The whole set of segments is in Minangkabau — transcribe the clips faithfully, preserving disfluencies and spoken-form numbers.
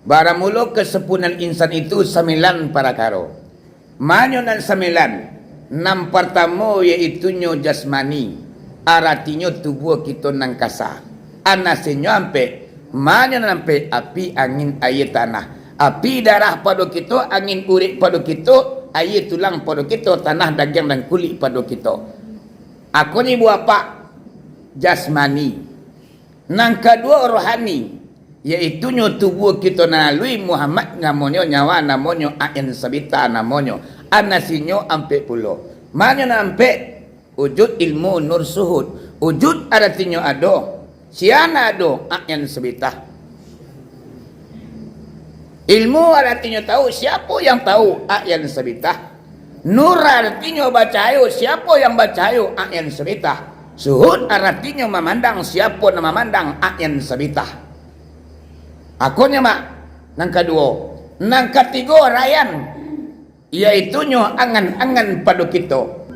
Baramulo kasampunan insan itu sambilan parakaro. Manyo nan sambilan? Nan partamo yaitunyo jasmani, aratinyo tubuah kito nan kasa. Anasinyo ampek, manyo nan ampek? Api, angin, aia, tanah. Api darah pado kito, angin urek pado kito, aia tulang pado kito, tanah dagiang dan kulik pado kito. Ako ni buah apak jasmani. Nan kaduo rohani, yaitunyo tubuah kito nan alui Muhammad namonyo, nyawa namonyo, ain sabita namonyo, anasinyo ampek pulo. Manyo nan ampek? Wujud, ilmu, nur, suhud. Wujud aratinyo ado. Sia nan ado? Ain sabita. Ilmu aratinyo tahu, siapo yang tahu? Ain sabita. Nur aratinyo bacahayo, siapo yang bacahayo? Ain sabita. Suhud aratinyo mamandang, siapo nan mamandang? Ain sabita. Akonyo mak, nan kaduo. Nan katigo rayan, yaitunyo angan-angan pado kito.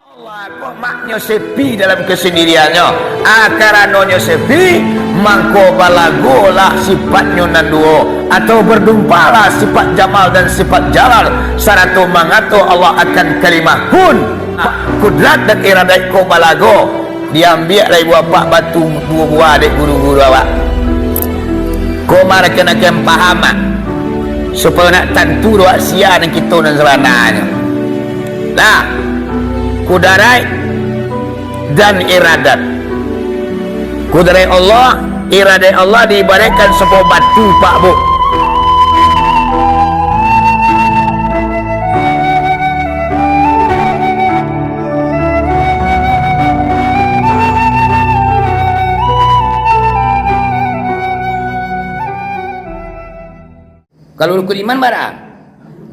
Allah, kok maknyo sepi dalam kesendiriannyo? Ah, karanonyo sepi, mangko balagolah sifatnyo nan duo, atau berdumpalah sifat jamal dan sifat jalal, sarato mangato Allah akan kalimah kun. Kudrat dan iradat ko balago, diambiak lai buah apak batu duo buah dek guru-guru awak. Ko marakan-akan paham, ah, supayo nak tantu doa sia nan kito nan sabananyo. Nah, kudaraik dan iradat. Kudaraik Allah, iradat Allah diibaraikkan sabuah batu, Pak, Bu. Kalau rukun iman bara?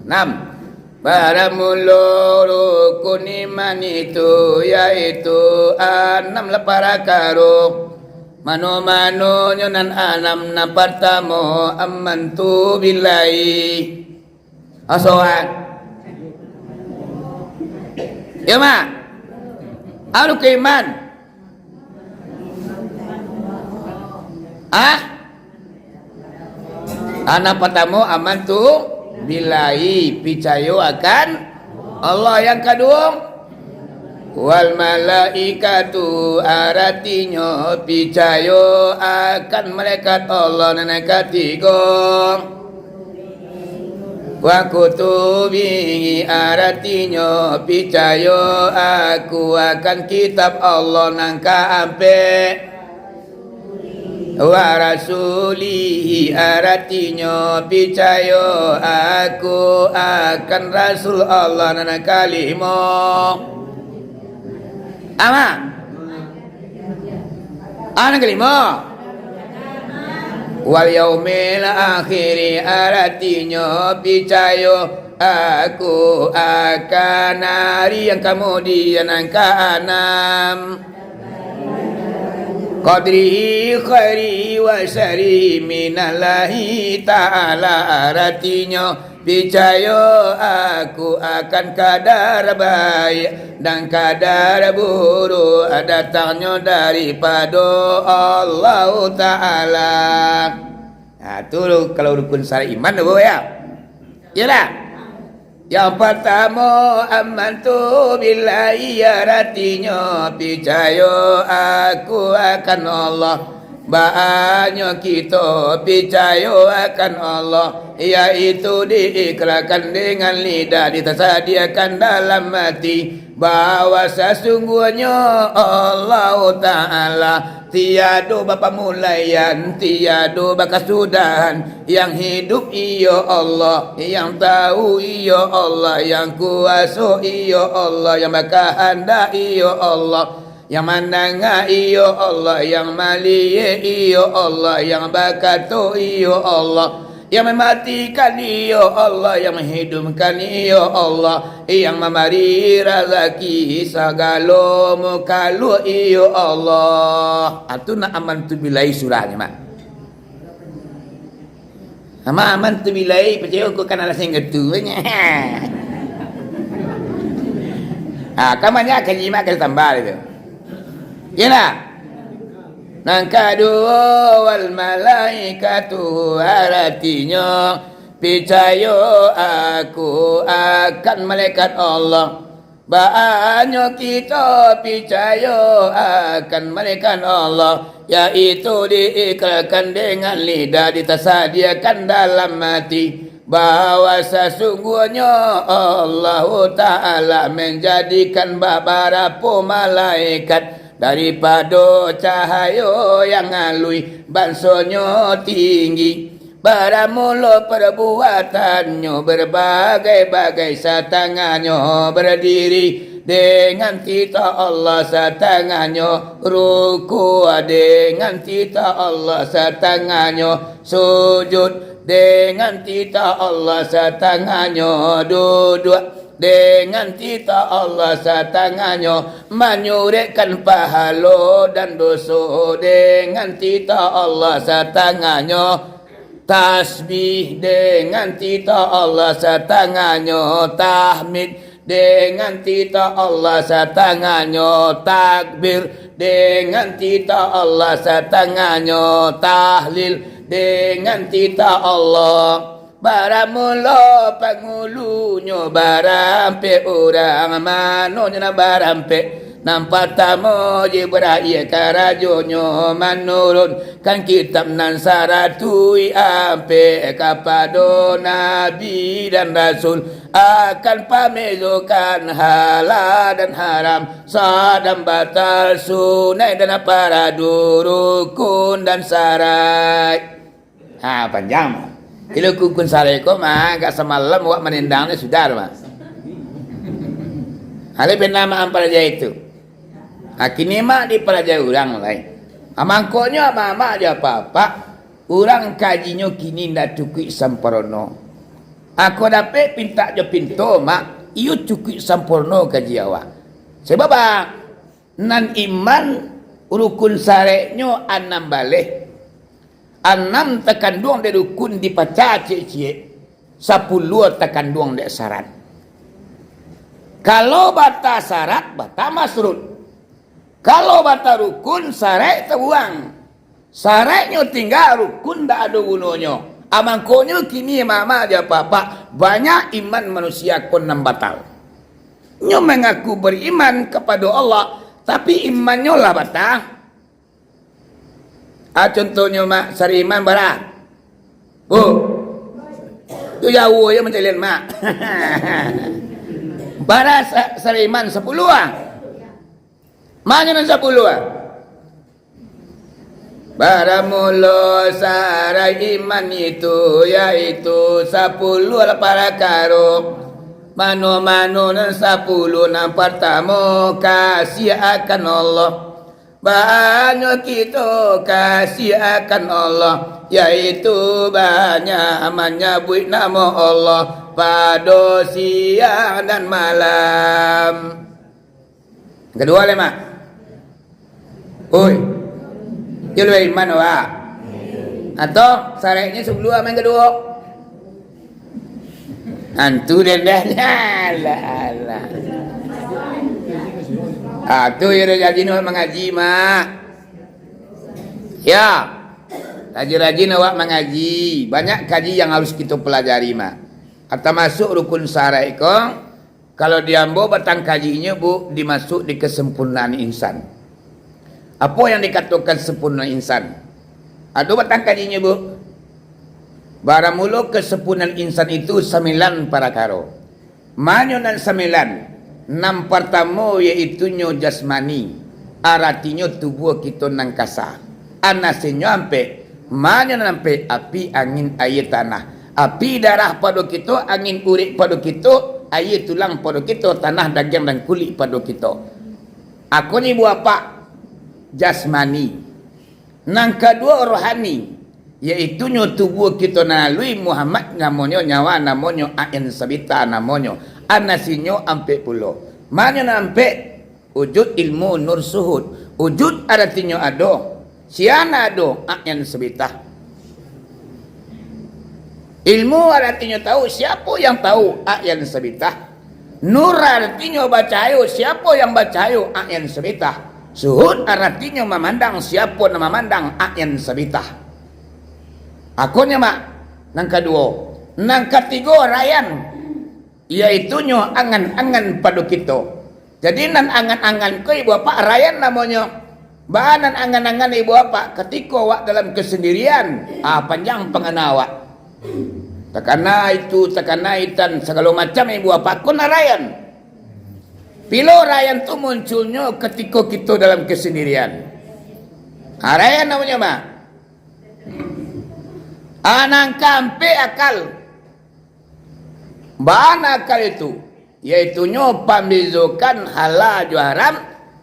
Anam. Baramulo rukun iman itu, yaitu anam lah parakaro. Mano-manonyo nan anam, nan partamo, amantu billahi. Asoan. Yo, Mak. Rukun iman. Ah? Anak partamo, amantu billahi, picayo akan Allah. Yang kaduo, wal malaikatu, aratinyo picayo akan malaikat Allah. Nan katigo, wa kutubihi, aratinyo picayo aku akan kitab Allah. Nan kaampek, wa rasulihi, aratinyo picayo aku akan Rasul Allah. Nan kalimo, ama? Nan kalimo, wal yaumil akhiri, aratinyo picayo aku akan ari yang kamudian. Nan kaanam, qadrihi khairihi wa syarrihi minallahi ta'ala, aratinyo picayo aku akan kadar baiak dan kadar buruak datangnyo daripado Allahu Ta'ala. Nah, tu kalau rukun syarat iman tu, Bu, ya. Iyolah. Yang partamo, amantu billahi, aratinyo picayo aku akan Allah. Baanyo kito picayo akan Allah, yaitu diikrarkan dengan lidah, ditasadiakan dalam ati, bahwa sasungguahnyo Allah Ta'ala tiado bapamulaian, tiado bakasudahan. Yang hidup iyo Allah, yang tahu iyo Allah, yang kuaso iyo Allah, yang bakahandak iyo Allah, yang mandanga iyo Allah, yang maliek iyo Allah, yang bakato iyo Allah, Yang mamatikan, iyo Allah, yang mahidupkan, iyo Allah, yang mambari razaki sagalo mukhaluak, iyo Allah. Ah, tu nak amantu billahi surahnyo, Mak. Aman, amantu billahi, picayo ko kan alah singgetu. Ah, kan banyak kaji Mak ka tambah tu. Iyolah. Nan kaduo, wal malaikatu, aratinyo, picayo aku akan malaikat Allah. Baanyo kito picayo akan malaikat Allah, yaitu diikrarkan dengan lidah, ditasadiakan dalam ati, bahwa sasungguahnyo Allahu Ta'ala manjadikan babarapo malaikat daripado cahayo yang aluih, bansonyo tinggi, baramulo parbuatannyo barbagai-bagai, satangahnyo badiri dengan titah Allah, satangahnyo rukuk dengan titah Allah, satangahnyo sujud dengan titah Allah, satangahnyo duduak dengan titah Allah, satangahnyo manyurekkan pahalo dan doso dengan titah Allah, satangahnyo tasbih dengan titah Allah, satangahnyo tahmid dengan titah Allah, satangahnyo takbir dengan titah Allah, satangahnyo tahlil dengan titah Allah. Baramulo pangulunyo barampek urang, mano nyo nan barampek? Nan partamo, Jibrail karajonyo manurunkan kitab nan saratuih ampek kapado nabi dan rasul, akan pamezokan halal dan haram, sah dan batal, sunaik dan paradu, rukun dan saraik. Ha, panjang. Ilo rukun saraik ko mah, agak samalam awak manendang ni sudah tu mah. Alai bana mak amparaja itu. Ha, kini mak diparaja urang lai. Ha, mangkonyo amak-amak jo apak-apak, urang kajinyo kini ndak cukuik sampurno. Ako dapek pintak jo pinto, mak, iyo cukuik sampurno kaji awak. Sabab a, nan iman rukun saraiknyo anam baleh. Anam takanduang dek rukun dipacah ciek-ciek, sapuluah takanduang dek syarat. Kalau bata syarat, bata masrut. Kalau bata rukun, saraik tabuang. Saraiknyo tingga, rukun ndak ado gunonyo. A, mangkonyo kini, mak-mak jo apak-apak, banyak iman manusia ko nan batal. Nyo mangaku bariman kapado Allah, tapi imannyo lah bata. A, contohnyo, mak, sariman bara? Oh. Tu jauah je mancaliak, mak. Bara sa-, sariman sapuluah a? Mano nan sapuluah a? Baramulo saraik iman itu, yaitu sapuluah lah parakaro. Mano-mano nan sapuluah? Nan partamo, kasiah akan Allah. Banyak kito kasiah akan Allah, yaitu banyak manyabuik namo Allah pado siang dan malam. Kaduo lai, mak. Oi. Yo, labiah iman awak. Atau saraiknyo sapuluah a, nan kaduo? Antu dendahnya. Alah, alah. Ah, tu yo rajin awak mangaji, mak. Ya. Rajin-rajin awak mangaji. Banyak kaji yang harus kito pelajari, mak. Tamasuak rukun saraik ko. Kalau di ambo batang kajinyo, bu, dimasuak di kesempurnaan insan. Apo yang dikatokan sempurna insan? Ado batang kajinyo, bu. Baramulo kesempurnaan insan itu sambilan parakaro. Manyo nan sambilan? Nan partamo yaitunyo jasmani, aratinyo tubuah kito nan kasa. A, nasihnyo ampek. Manyo nan ampek? Api, angin, aia, tanah. Api darah pado kito, angin urek pado kito, aia tulang pado kito, tanah dagiang dan kulik pado kito. Ako ni buah apak? Jasmani. Nan kaduo rohani. Yaitunyo tubuah kito nan alui Muhammad namonyo, nyawa namonyo, a'yan sabita namonyo, anasinyo ampek pulo. Manyo nan ampek? Wujud, ilmu, nur, suhud. Wujud aratinyo ado. Sia nan ado? A'yan sabita. Ilmu aratinyo tahu, siapo yang tahu? A'yan sabita. Nur aratinyo bacahayo, siapo yang bacahayo? A'yan sabita. Suhud aratinyo mamandang, siapo nan mamandang? A'yan sabita. Akonyo, Mak, nan kaduo. Nan katigo, rayan, yaitunyo angan-angan pado kito. Jadi, nan angan-angan ko, Ibu Bapak, rayan namonyo. Baa nan angan-angan Ibu Bapak, katiko awak dalam kesendirian, ah, panjang pangana awak. Takana itu, takana itan, sagalo macam Ibu Bapak, ko nan rayan. Pilo rayan tu munculnyo katiko kito dalam kesendirian. Ah, rayan namonyo, Mak. Ah, nan kaampek, akal. Baa nan akal itu? Yaitunyo pambezokan halal jo haram,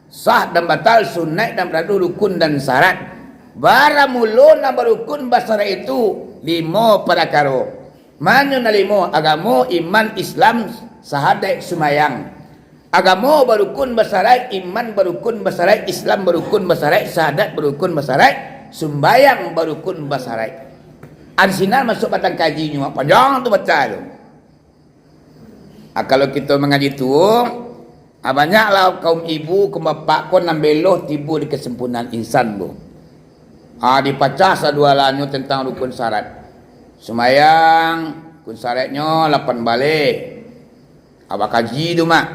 sah dan batal, sunaik dan fardu, rukun dan syarat. Baramulo nan barukun basyarat itu limo parakaro. Manyo nan limo? Agamo, iman, Islam, sahadaik, sumbayang. Agamo barukun basyarat, iman barukun basyarat, Islam barukun basyarat, syahadat barukun basyarat, sumbayang barukun basyarat. An sinan masuak batang kajinyo, panjang tu baca tu. Ah, kalau kito mangaji tu, ah, banyaklah kaum ibu, kaum bapak ko nan belo tibo di kesempurnaan insan tu. Ah, dipacah sadualanyo tentang rukun syarat. Sumbayang, rukun syaratnyo lapan baleh. Abah kaji tu, Mak.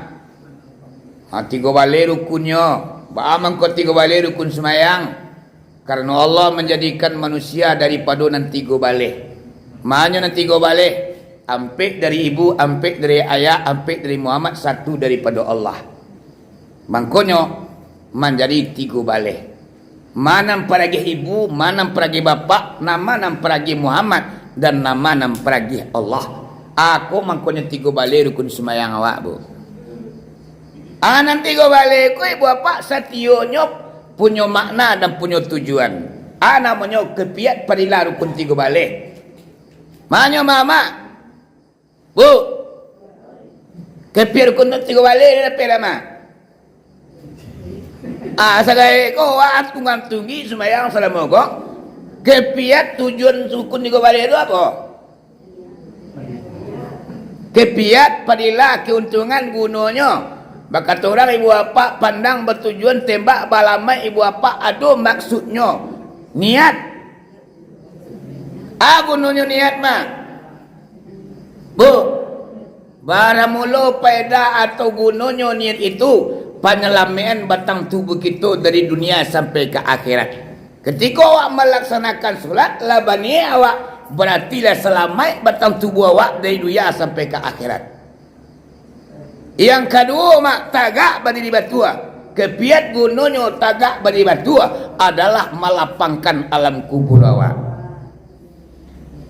Ha, tigo baleh rukunnyo. Baa mangko tigo baleh rukun sumayang? Karano Allah manjadikan manusia daripado nan tigo baleh. Manyo nan tigo baleh? Ampek dari ibu, ampek dari ayah, ampek dari Muhammad, satu daripado Allah. Mangkonyo manjadi tigo baleh. Ma nan paragiah ibu, ma nan paragiah bapak, nama nan paragiah Muhammad, dan nama nan paragiah Allah. Ako mangkonyo tigo baleh rukun sumayang awak, Bu. A nan tigo baleh ko, Ibu Bapak, sationyo punyo makna dan punyo tujuan. A namonyo kepiat padilah rukun tigo baleh. Manyo mamak? Bu, kepiat rukun tu tigo baleh, dapek lah, Mak. Ah, sagai ko, wah, tunggang tunggi sumbayang salamo ko. Kepiat tujuan rukun tigo baleh tu apo? Kepiat padilah keuntungan gunonyo. Bakato urang, Ibu Bapak pandang batujuan, tembak balamaik, Ibu Bapak ado maksudnyo. Niat. A gunonyo niat, Mak? Bu, baramulo paedah atau gunonyo niat itu, panyalamaik batang tubuah kito dari dunia sampai ka akhirat. Katiko awak malaksanakan solat, lah baniat awak, barati lah salamaik batang tubuah awak dari dunia sampai ka akhirat. Yang kaduo, Mak, tagak badiri batua. Kepiat gunonyo tagak badiri batua adalah malapangkan alam kubur awak.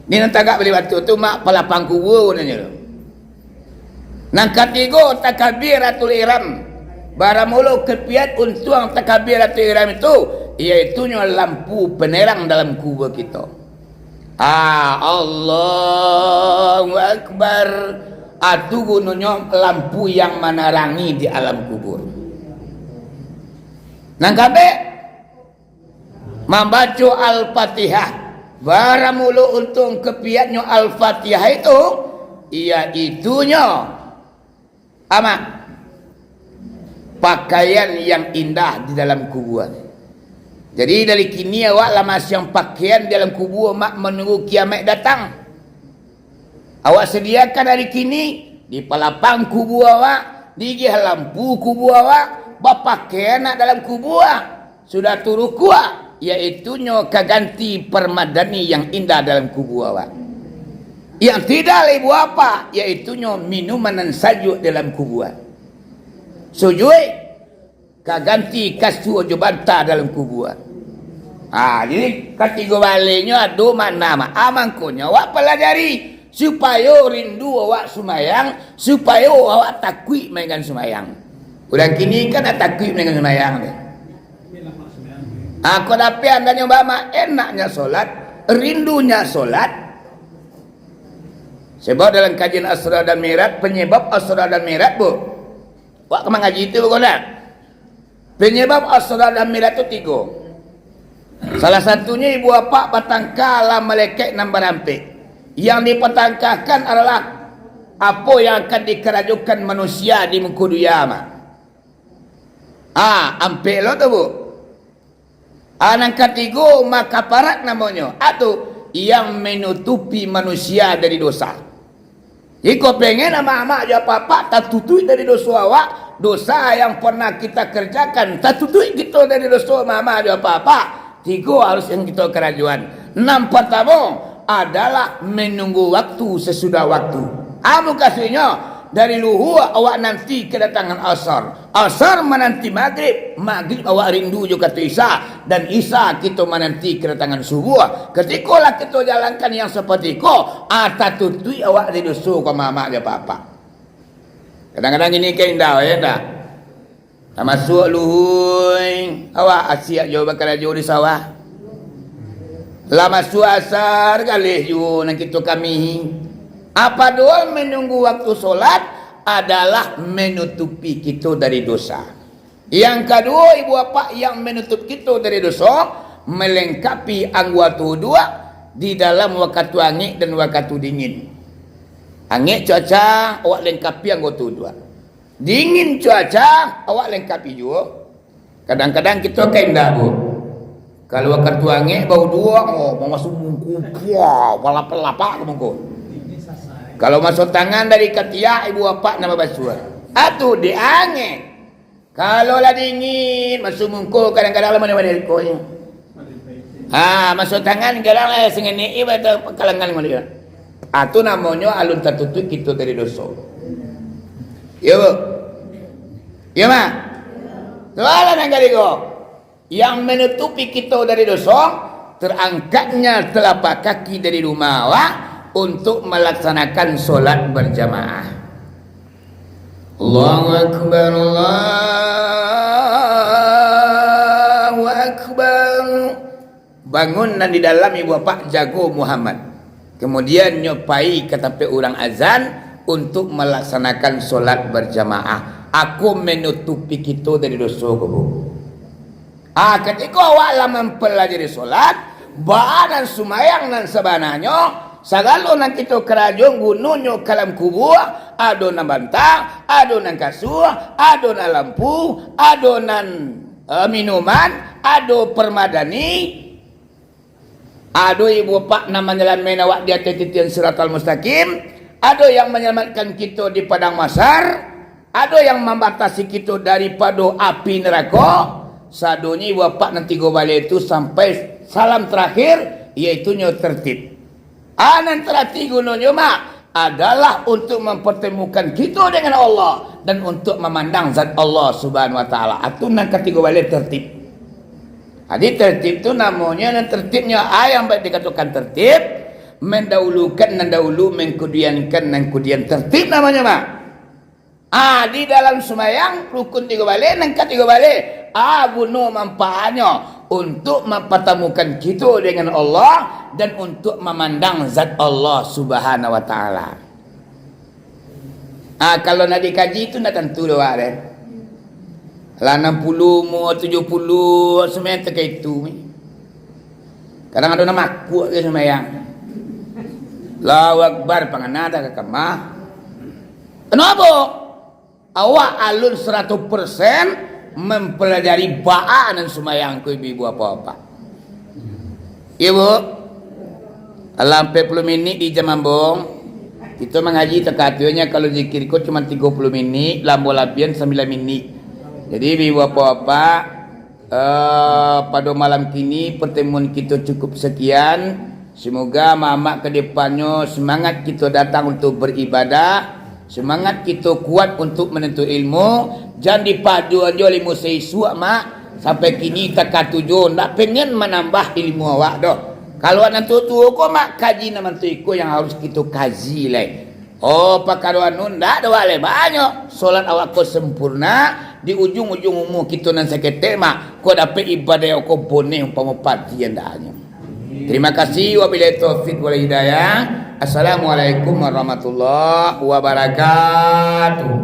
Ni nan tagak badiri batua tu, Mak, palapang kubur gunonyo tu. Nan katigo, takbiratul ihram. Baramulo kepiat untuang takbiratul ihram itu, yaitunyo lampu penerang dalam kubur kito. Ah, Allahu Akbar. Ah, tu gunonyo lampu yang manarangi di alam kubur. Nan kaambek, mambaco Al-Fatihah. Baramulo untuang kepiatnyo Al-Fatihah itu, iyaitunyo Amak, pakaian yang indah di dalam kubua. Jadi, dari kini awak lah masiang pakaian di dalam kubua, Mak, manunggu kiamaik datang. Awak sadiakan dari kini, dipalapang kubua awak, diigiah lampu kubua awak, bapakaian nak dalam kubua. Sudah tu rukuk, yaitunyo ka ganti parmadani yang indah dalam kubua awak. Yang tidak lai buah apa, yaitunyo minuman nan sajuak dalam kubua. Sujuik, ka ganti kasua jo banta dalam kubua. Ha, jadi katigo baleh nyo ado makna, Mak. Ha, mangkonyo awak palajari, supayo rindu awak sumayang, supayo awak takuik maingan sumayang. Urang kini kan dak takuik maingan sumayang tu. Ah, kok dapek andanyo ba, Mak, enaknyo solat, rindunya solat. Sebab dalam kajian Isra dan Mi'raj, penyebab Isra dan Mi'raj, Bu. Awak ka mangaji tu, bukan tak? Penyebab Isra dan Mi'raj tu tigo. Salah satunyo ibu apak batangka lah malaikat nan barampek. Yang dipatangkakan adalah apo yang akan dikarajokan manusia di muko dunia, mah. Ah, ampek lo tu, Bu. Ah, nan katigo, makafarat namonyo. Atu, yang menutupi manusia dari dosa. Jikok pengen amak-amak jo apak-apak tatutuik dari doso awak, dosa yang pernah kita kerjakan, tatutuik kito dari doso amak-amak jo apak-apak, tigo harus yang kito karajoan. Nan partamo adalah menunggu waktu sesudah waktu. Amu kasuiknyo, dari luhua awak nanti kedatangan asar. Asar mananti magrib, magrib awak rindu jo kato isya, dan isya kito mananti kedatangan subuah. Katiko lah kito jalankan yang saperti ko, ah, tatutuik awak dari doso ko, mamak jo apak-apak. Kadang-kadang gini ka indak, ya indak? Lah masuak luhua, awak asiak jo bakarajo di sawah. Lah masuak asar, galeh juo nan kito kamihi. Apa doh menunggu waktu solat adalah menutupi kito dari dosa. Yang kaduo, ibu apak, yang manutup kito dari doso, malengkapi angguato uduak di dalam wakatu angek dan wakatu dingin. Angek cuaca, awak lengkapi angguato uduak. Dingin cuaca, awak lengkapi juo. Kadang-kadang kito kan indak, Bu. Kalau wakatu angek, bauduak, oh, mamasuak muko, puah, balapeh-lapeh ka muko. Kalau masuak tangan dari katiak, ibu apak nan babasuah. Atu, dek angek. Kalau lah dingin, masuak muko kadang-kadang lah manih-manih likonyo. Ha, masuak tangan kadang lah sangenek, iyo, batal kalangan ngoleh. Ah, tu namonyo alun tatutuik kito dari doso. Iyo, Bu? Iyo, Mak? Tu lah nan katigo. Yang menutupi kito dari doso, terangkatnya telapak kaki dari rumah awak untuk melaksanakan solat berjamaah. Allahu Akbar, Allahu Akbar. Bangun nan di dalam ibu apak, jago Muhammad. Kemudian nyo pai ka tampek urang azan untuk melaksanakan solat berjamaah. Aku menutupi kito dari doso ko, Bu. Ah, katiko awak lah mampalajari solat, baa nan sumayang nan sabananyo, sagalo nan kito karajo gunonyo ka dalam kubua, ado nan banta, ado nan kasua, ado nan lampu, ado nan, eh, minuman, ado parmadani, ado ibu apak nan manyalamaikan awak di ateh titian siratal mustaqim, ado yang manyalamatkan kito di padang mahsyar, ado yang mambatasi kito daripado api narako. Sadonyo ibu apak nan tigo baleh tu sampai salam terakhir, yaitunyo tertib. Ah, nan tarati gunonyo, Mak, adalah untuk mempertemukan kito dengan Allah dan untuk mamandang zat Allah Subhanahu wa Taala. Atu nan katigo baleh tertib. Jadi, tertib tu namonyo, nan tertibnyo, ah, yang baik dikatokan tertib, mendahulukan nan dahulu, mengkudiankan nan kudian. Tertib namonyo, Mak. Ah, di dalam sumayang, rukun tigo baleh, nan katigo baleh. Ah, guno manfaatnyo untuk mampatamukan kito dengan Allah dan untuk mamandang zat Allah Subhanahu wa Taala. Ah, kalau nak dikaji tu ndak tantu doh, Wak, deh. Lah anam puluah umua, tujuah puluah, sumayang takah itu. Kadang ado nan makuak ke sumayang. Allahu Akbar, pangana dah ka kamah. Kenapa? Awak alun saratus persen mampalajari baa nan sumayang ko, ibu-ibu, apak-apak. Iyo, Bu. Alah ampek puluah minik di jam ambo. Kito mangaji takatuanyo, kalau zikir ko cuma tigo puluah minik, lambo labian sambilan minik. Jadi, ibu-ibu, apak-apak, eh, pado malam kini pertemuan kito cukup sekian. Semoga mamak ka depannyo semangat kito datang untuk beribadah, semangat kito kuat untuk manuntut ilmu. Jan dipaduan jo ilmu saisuak, Mak. Sampai kini takah tu juo, ndak pengen manambah ilmu awak doh. Kalau nan tuo-tuo ko, Mak, kaji nan mantu iko yang harus kito kaji lai. Oh, pakaro anu ndak ado lai banyak. Solat awak ko sempurna, di ujuang-ujuang umua kito nan saketek, Mak, ko dapek ibadah ko boneh umpamo padi andahnyo. Terima kasih, wabillahi taufik wal hidayah. Assalamualaikum warahmatullahi wabarakatuh.